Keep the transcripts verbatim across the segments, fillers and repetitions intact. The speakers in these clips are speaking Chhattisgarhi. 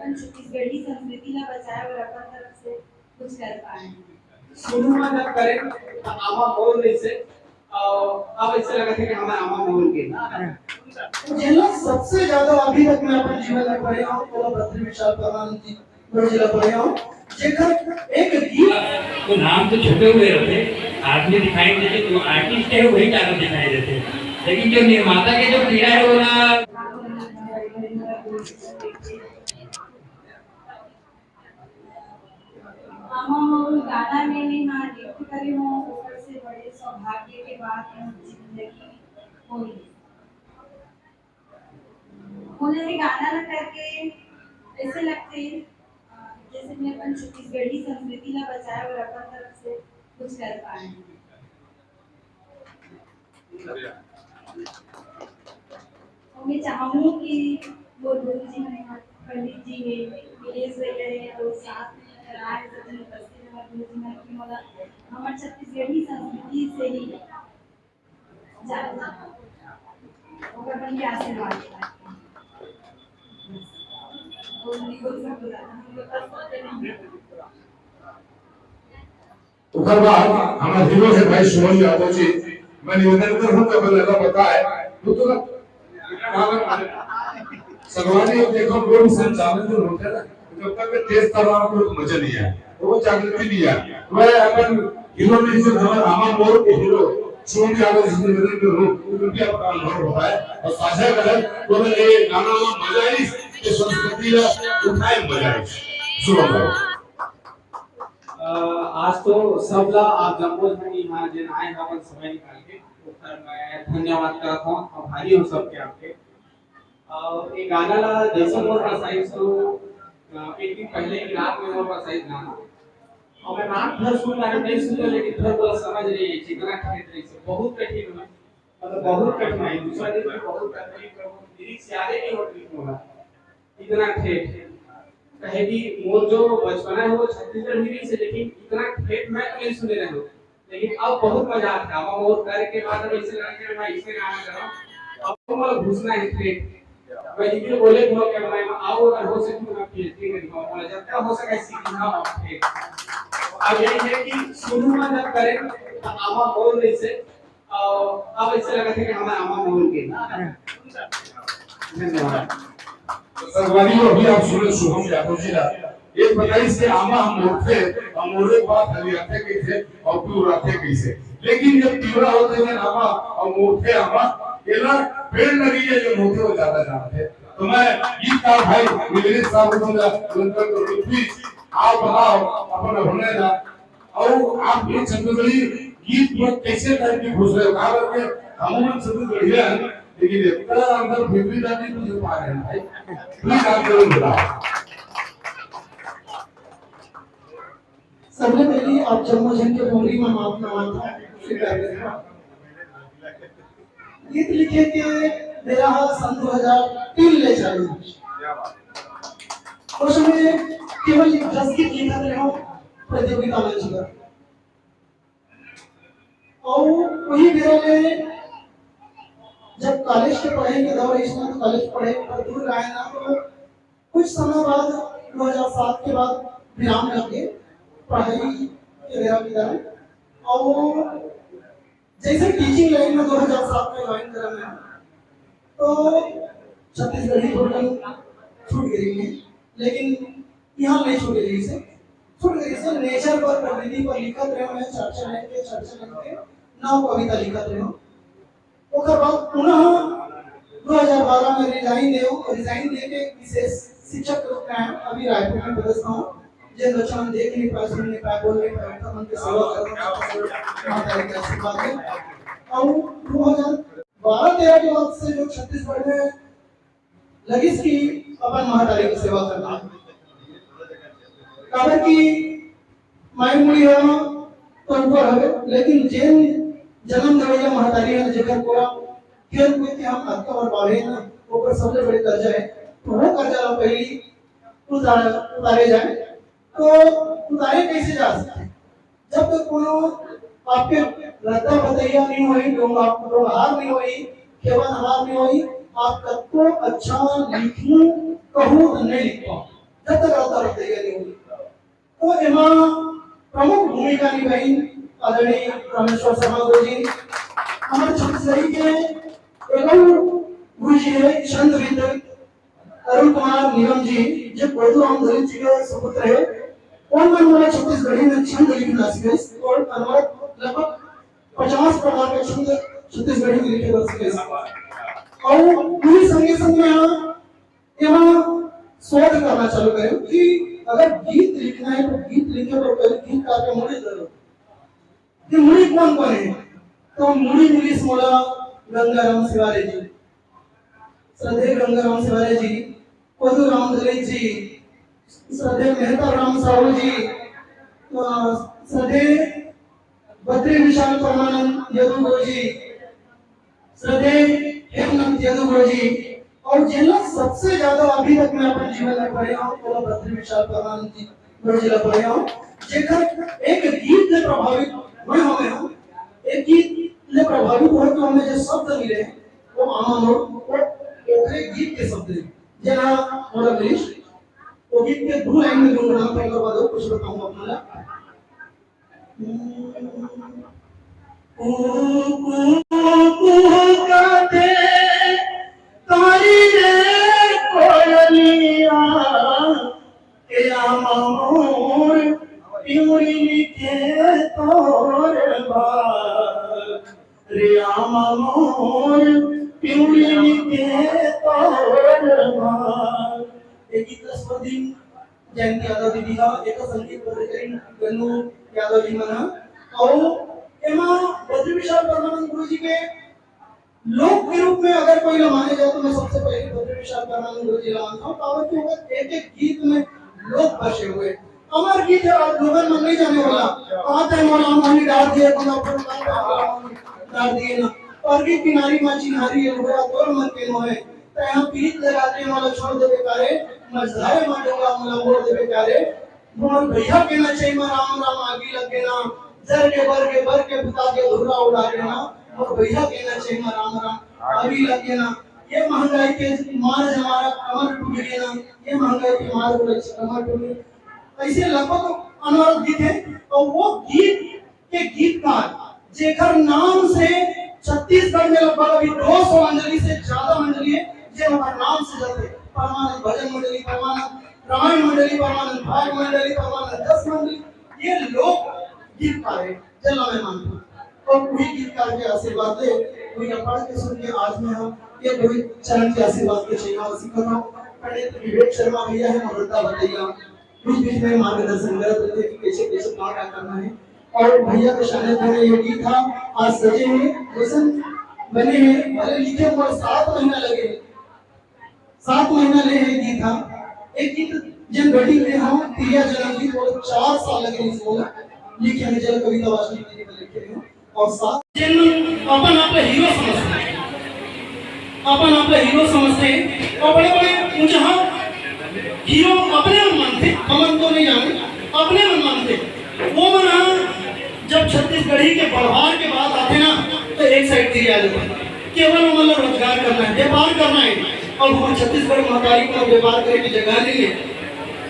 अपन छत्तीसगढ़ी संस्कृति ला बचाए बर अपन तरफ से कुछ कर पाए। शुरू में जब करें तो आमा बोल रही से, और अब ऐसे लगा था कि हमारे आमा बोल के। जेला सबसे ज्यादा अभी तक मैं अपन जीवन में पढ़े हूँ, वो भद्री विशाल परमानंद जी गुरु जी ला पढ़े हूँ, जेकर एक गीत। तो नाम तो छोटे हुए रहते, आदमी दिखाई देते, जो आर्टिस्ट है वही ज्यादा दिखाई देते, लेकिन जो निर्माता के जो पीड़ा है वो ना। आमा मोर गाना में मैं हाँ नृत्य करे हूँ, ओकर से बड़े सौभाग्य के बात मोर जिंदगी होई। मोला ये गाना ला करके ऐसे लगथे, अ, जैसे मैं अपन छत्तीसगढ़ी संस्कृति ला बचाए बर अपन तरफ से कुछ कर पाए हूँ। और मैं चाहूँ कि वो गुरु जी, पंडित जी, मिलेश भैया है और साथ में राय सचिन उपस्थित है, गुरु जी, मैं कि मोला हमर छत्तीसगढ़ी संस्कृति से ही जान, ओकर मन के आशीर्वाद। और नहीं बोल सकते, हम लोग का सत्य नहीं है। ओकर बाद हमारे हीरो है भाई सुमन यादव जी, मैं निवेदन करहूँ कि अपन लगा बताए, तू तो ना संगवारी, अब देखो, लोग संचालन जो होता है ना, जब तक तेज तलवार को मजा नहीं आया, वो जागृति नहीं आया। मैं अपन हीरो नहीं से हमारे आमा मोर के हीरो सुमन यादव जी से निवेदन करहूँ, उनके अपना अनुभव बताए और साझा करें, तो मैं ये गाना में मजा आई, ये संस्कृति का उठाए मजा आई। सुनो भाई। अ, आज तो सब ला आप जम्मो झन यहाँ जेन आए हवन समय निकाल के, ओकर मैं धन्यवाद करत हूँ, आभारी हूँ सबके आपके। और ये गाना ला जैसे मोर पास आई तो, अ, एक दिन पहले ही रात में मोर पास आई गाना। और मैं रात भर सुन रहा, नहीं सुनता, लेकिन फिर बोला समझ रही है, जितना ठेठ रही से बहुत कठिन है, मतलब बहुत कठिनाई, दूसरा दिन में बहुत तकलीफ, लिरिक्स याद ही नहीं होती थी मोला। इतना ठेठ। कहे कि मोर जो बचपना है वो छत्तीसगढ़ में भी से, लेकिन इतना ठेठ मैं तो नहीं सुने रहे हूँ। लेकिन अब बहुत मजा आता है। अब वो कर के बाद अब ऐसे लगा कि मैं इसे गाना कर रहा हूँ। अब तो मतलब घुसना है ठेठ। मैं इतने बोले बहुत कि मैं आओ, अगर हो सके तो मैं पीएचडी में दिखाऊँ, बोला जब तक हो सके सीखना हो ठेठ। अब यही है कि शुरू में जब करें तो आमा बोल रही से, और अब ऐसे लगा था कि हमारे आमा बोल के। धन्यवाद। संगवारी हो, अभी आप सुने शुभम यादव जी ला। एक बताई से आमा हम मोड़थे, हम मोड़े के बाद हरियाथे कैसे और पिवराथे कैसे। लेकिन जब पिवरा होते हैं आमा और मोड़थे आमा, एला पेड़ लगी है जो मोड़थे वो ज्यादा जानते। तो मैं गीतकार भाई मिलने साहब को दूंगा, उनका तो रिक्वेस्ट, आप बताओ अपन होने ना। और आप ये छत्तीसगढ़ी गीत में कैसे टाइप के घुस रहे हो? कहा करके हम उन छत्तीसगढ़िया हैं, लेकिन इतना अंदर फिर भी जाने तुझे पा रहे हैं भाई। प्लीज आप जरूर बताओ। सबले पहले आप जम्मो झन के डोंगरी में माफ नवा था, स्वीकार करना। गीत लिखे के मेरा हाल सन दो हज़ार तीन ले चालू। उस समय केवल एक दस गीत लिखत रहे हो प्रतियोगिता मंच पर। और वही बेरा में जब कॉलेज के पढ़ाई के दौर, इस समय कॉलेज पढ़ाई पर दूर रहे ना, तो कुछ समय बाद दो हज़ार सात के बाद विराम लग गए पढ़ाई के बेरा के कारण। और जैसे टीचिंग लाइन में दो हज़ार सात में ज्वाइन करा मैं, तो छत्तीसगढ़ी थोड़ा छूट गई है, लेकिन यहाँ नहीं छूट गई से, छूट गई से नेचर पर, प्रकृति पर लिखत रहे हैं, चर्चा लाइन के, चर्चा लाइन के नौ कविता लिखत रहे हो। ओकर बाद पुनः दो हज़ार बारह में रिजाइन दे, रिजाइन दे के विशेष शिक्षक के रूप में आया। अभी रायपुर में पदस्थ हूँ। जिन बच्चा मन देख नहीं पाए, सुन नहीं पाए, बोल नहीं पाए, उनका मन के सेवा करना, माता के आशीर्वाद है। और दो हज़ार बारह तेरह के बाद से जो छत्तीसगढ़ में लगिस कि अपन महतारी के सेवा करना है। काबर कि माई मुड़ी ह तो ऊपर हवे, लेकिन जेन जन्म देवैया महतारी है, जेकर कोरा खेल कूद के हम अतका बड़ बाढ़े ना, ओकर सबले बड़े कर्जा है। तो वो कर्जा ला पहली उतार, उतारे जाए, तो उतारे कैसे जा सकते? जब तक कोनो आपके रद्दा बतैया नहीं होई, डोंगा-, डोंगहार नहीं होई, खेवनहार नहीं होई, आप कतको अच्छा लिखू कहू तो नहीं लिख पाओ। जब तक रद्दा रद्दा नहीं होही। तो एमा प्रमुख भूमिका निभाइन आदरणीय रामेश्वर शर्मा गुरु जी, हमर छत्तीसगढ़ी के एगो गुरु जी हे छंदविद अरुण कुमार नीलम जी, जे कोदू राम दलित जी के सुपुत्र हे। ओमन मोला छत्तीसगढ़ी में छंद लिखना सिखाइस और अनुवाद लगभग पचास प्रकार के छंद छत्तीसगढ़ी में लिखे बर सिखाइस। और उही संगे संग में हाँ एमा शोध करना चालू करे कि अगर गीत लिखना हे तो गीत लिखे बर पहले गीतकार के मुड़ी जरूरत हे। ये मुड़ी कोन कोन हे? तो मुड़ी मिलिस मोला गंगाराम शिवारे जी, श्रद्धेय गंगाराम शिवारे जी, कोदू राम दलित जी, श्रद्धेय मेहता राम साहू जी, अ, श्रद्धेय बद्री विशाल परमानंद यदु गुरु जी, श्रद्धेय हेमनंद यदु गुरु जी, और जेला सबसे ज्यादा अभी तक मैं अपन जीवन में पढ़े हूँ, वो बद्री विशाल परमानंद जी गुरु जी ला पढ़े हूँ, जेकर एक गीत ले प्रभावित मैं हो गए हूँ, एक गीत ले प्रभावित होके हमें जो शब्द मिले, वो आमा मोर, वो ओकरे गीत के शब्द हे, जेला मोला मिलिस। वो गीत के दू लाइन में गुनगुनाहूँ, तेकर बाद कुछ बताहूँ आप मन ला। कू, कू, कू, कू काथे कारी रे कोयलिया, के आमा मोर पिउरी लिखे तोर बाल। रे आमा मोर पिउरी लिखे तोर बाल। ये गीत ला स्वर दीन जयंती यादव दीदी हा, एकर संगीत बद्रीकरण गन्नू यादव जी मन हा। अउ एमा बद्री विशाल परमानंद गुरु जी के लोक के रूप में अगर कोई ला माने जाए तो मैं सबसे पहले बद्री विशाल परमानंद गुरु जी ला मानता हूँ, काबर कि ओकर एक एक गीत में लोक बसे हुए अमर गीत हे, और लोगन मन नहीं जाने वाला। आते मोला हमनी डार दिए, तो अपन डार दिए ना। और गीत किनारी माँ चिन्हारी ये लोगरा तोर मन के मोहे। तैं हा पीरित लगा के मोला छोड़ देबे का रे, मझधारे मा डोंगा मोला मोड़ देबे का रे। मोर भैया के नचई मा राम राम आगी लग गे ना, जर के बर के बर के बुता के धुर्रा उड़ा गे ना। मोर भैया के नचई मा राम राम आगी लग गे ना, ये महंगाई के मार जमारा कमर टूट गे ना, ये महंगाई के मार बोले कमर टूट गे। ऐसे लगभग अनवरत गीत हे, और वो गीत के गीतकार जेकर नाम से छत्तीसगढ़ में लगभग अभी दो सौ मंडली से ज्यादा मंडली हे, जे ओकर नाम से जलथे। परमानंद भजन मंडली, परमानंद रामायण मंडली, परमानंद भाग मंडली, परमानंद जस मंडली, ये लोक गीतकार हे, जेला मैं मानथों। और वही गीतकार के आशीर्वाद ले, वही पढ़ के सुन के आज मैं हम ये वही चरण के आशीर्वाद के छेना सीखत हूँ। पंडित विवेक शर्मा भैया हे, मोर रद्दा बतैया, बीच बीच में मार्गदर्शन करत रहिथे कि कैसे कैसे का का करना हे। और भैया के सानिध्य में ये गीत हा आज सजे हे, जैसन बने हे, भले लिखे मोर सात महीना लगे, सात महीना ले हे गीत हा। एक गीत जेन बेटी ले हम तिरिया जनम गीत, वो चार साल लगे इसको लिखे में, जेला कविता वासनिक जी ने लिखे हे। और साथ जेन मन अपन आप ला हीरो समझथे, अपन आप ला हीरो समझथे, और बड़े बड़े ऊंचा हीरो अपने मन मानथे, हमन तो नहीं जाने, अपने मन मानथे। वो मन हा जब छत्तीसगढ़ी के बढ़वार के बात आथे ना, तो एक साइड तिरिया जाथे। केवल ओमन ला रोजगार करना हे, व्यापार करना हे, और हमर छत्तीसगढ़ महतारी कोनो व्यापार करे के जगह नहीं हे।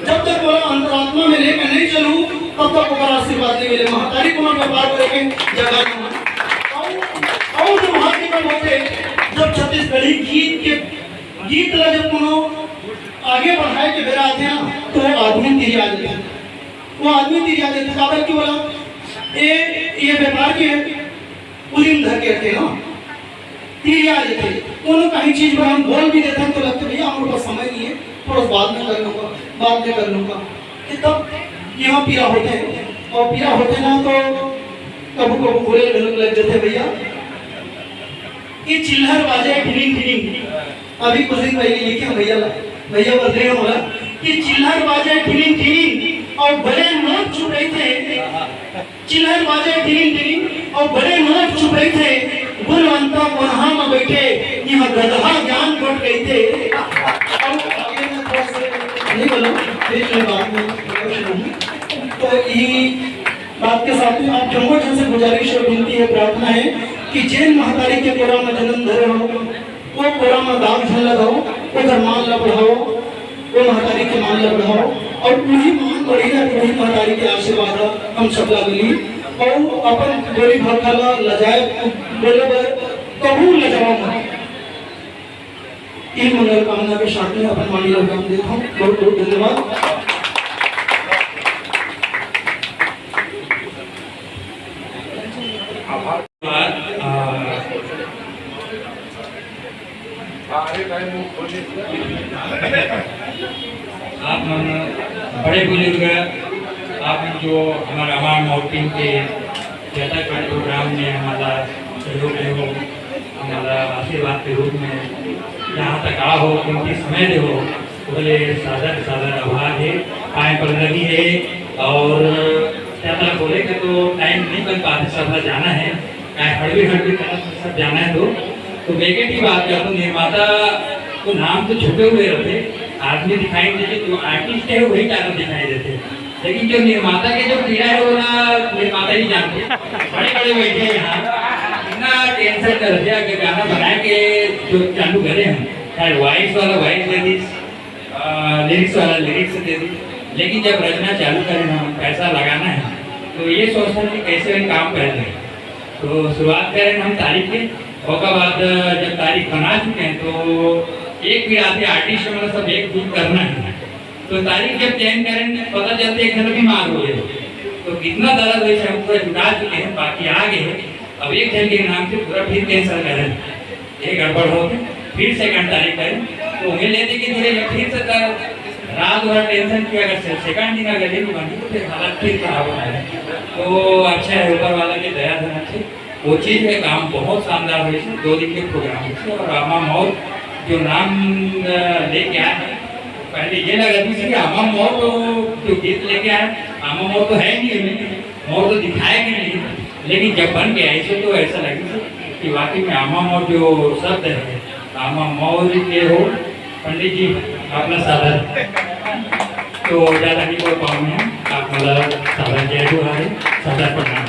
जब तक ओला अंतरात्मा में लेके नहीं चलू, तब तक ओकर आशीर्वाद नहीं मिले। महतारी कोनो व्यापार करे के जगह नहीं हे। और, और जो भाग्य कम होथे, जब छत्तीसगढ़ी गीत के, गीत ला जब कोनो आगे बढ़ाए के बेरा आथे ना, तो वो आदमी तिरिया जाथे। वो आदमी तिरिया जाथे, काबर कि बोला, ए, ये व्यापार के उदिम धर के रखे ना, तिरिया जाथे। कोनो कहीं चीज में हम बोल भी देथन तो लगथे, "भैया, हमरे पास समय नहीं हे, थोड़ा बाद में कर लूंगा, बाद में कर लूंगा।" ये तब यहाँ पीरा होथे, और पीरा होथे ना तो कभू कभू बोले लग, लग जाथे भैया। कि चिल्हर बाजे ढिनिंग ढिनिंग, अभी कुछ दिन पहले लिखे हम भैया ला, भैया बोल रहे हैं बोला कि चिल्हर बाजे ढिनिंग ढिनिंग और बड़े नोट छुपे थे। चिल्हर बाजे टिरिंग टिरिंग और बड़े नोट छुपे थे, गुणवंता कोनहा में बैठे, यहाँ गदहा ज्ञान बट गई थे। नहीं बोलो, बीच में बात में। तो यही बात के साथ में आप जम्मो जन से गुजारिश और विनती है, प्रार्थना है कि जेन महतारी के कोरा में जन्म धरे हो, वो कोरा में दाग झन लगाओ, वो धर्मान ला बढ़ाओ। वो महतारी के मान ल बढ़ाओ और उही मान बढ़ी ना, उही महतारी के आशीर्वाद ह हम सब ला मिली। और अपन बोली भाखा ला लजाए बोले बर कभू लजाओ मत। इन मनोकामना के साथ में अपन वाणी ला विराम देता हूँ। बहुत बहुत धन्यवाद। आभार। आ, आप मन बड़े बुजुर्ग, आप मन जो हमारा अमाम मौत टीम के जतक बड़े प्रोग्राम में हमारा सहयोग दे हो, हमारा आशीर्वाद के रूप में यहाँ तक आ हो, कीमती समय दे हो, बोले सादर सादर आभार है। पाए पर लगी है और ज्यादा बोले के तो टाइम नहीं बन पाते, सब ला जाना है, काय हड़बी हड़बी करत सब जाना है। तो तो वेगेट ही बात करता हूँ, निर्माता को नाम तो छुपे हुए रहते, आदमी दिखाई नहीं देते, जो आर्टिस्ट है वही ज्यादा दिखाई देते, लेकिन जो निर्माता के जो पीड़ा है वो ना निर्माता ही जानते। बड़े बड़े बैठे हैं यहाँ, इतना टेंशन कर दिया कि गाना बनाए के जो चालू करे हम, खैर वॉइस वाला वॉइस दे दी, लिरिक्स वाला लिरिक्स दे दी, लेकिन जब रचना चालू करें हम, पैसा लगाना है, तो ये सोचना कि कैसे हम काम कर रहे हैं। तो शुरुआत करें हम तारीख के, ओकर बाद जब तारीख बना चुके हैं तो एक भी आदमी आर्टिस्ट मतलब सब एक जुट करना है। तो तारीख जब चयन करें पता चलते एक जन बीमार हो गए, तो कितना दर्द हुई से हम पूरा जुटा चुके हैं, बाकी आ गए हैं। अब एक जन के नाम से पूरा फिर कैंसिल करें, ये गड़बड़ हो गई। फिर सेकंड तारीख करें तो उम्मीद लेते कि थोड़े जब फिर से कर रात भर टेंशन किया, अगर से-, सेकंड दिन अगर लेट बनी तो फिर हालत फिर खराब हो जाए। तो अच्छा है, ऊपर वाला की दया होना चाहिए। वो चीज में काम बहुत शानदार हुई थी, दो दिन के प्रोग्राम हुई थी और आमा मौत जो नाम अ, लेके आए हैं, पहले ये लगा थी कि आमा मौत तो जो गीत लेके आए, आमा मौत तो है नहीं हमें, मौत तो दिखाया भी नहीं, लेकिन जब बन गया इसे तो ऐसा लगी थी कि वाकई में आमा मौत जो शब्द है, आमा मौत के हो पंडित जी अपना सादर। तो ज्यादा नहीं बोल पाऊंगा, आप मतलब सादर जय जोहार, सादर प्रणाम।